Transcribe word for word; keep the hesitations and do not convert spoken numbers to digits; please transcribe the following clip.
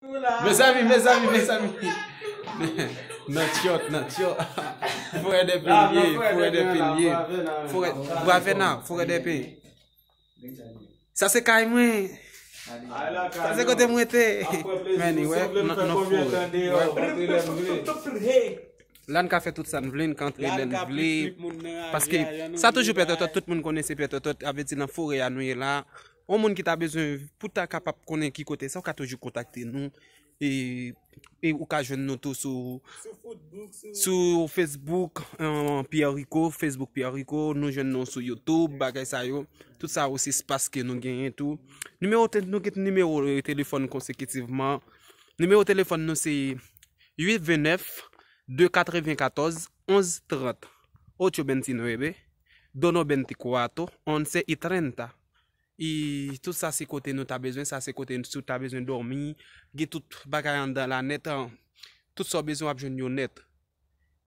Mezanmi, mezanmi, mezanmi. Nan tchòt, nan tchòt. Forè dè Pen li ye, forè dè Pen li ye. Forè, Bravena, forè dè Pen. Sa se kay mwen. Sa se kote mwen te. Men li wè, nan, nan forè. La n ka fè tout sa n vle, n ka antre lè n vle. Paske sa toujou Pè Tòtòt, tout moun konnen se Pè Tòtòt, avèti nan forè a nou ye la. Yon moun ki ta bezwen, pou ta kapab konnen ki kote sa, ou ka toujou kontakte nou. E, e ou ka jwenn nou tou sou, sou Facebook, euh, Pierre Rico, Facebook Pierre Rico, nou jwenn nou sou YouTube, bagay sa yo. Tout sa yo se espas ke nou genyen tou. Nimewo te-, nou gen nimewo, euh, telefòn konsekitivman. Nimewo telefòn nou se uit vennnèf, de katrevenkatòz, onz trant. Ocho veintinueve, dono veinticuatro, once y treinta. E tout sa se kote nou ta bezwen, sa se kote si w ta bezwen dòmi, gen tout bagay anndan la nèt, an. Tout sa w bezwen w ap jwenn yo nèt.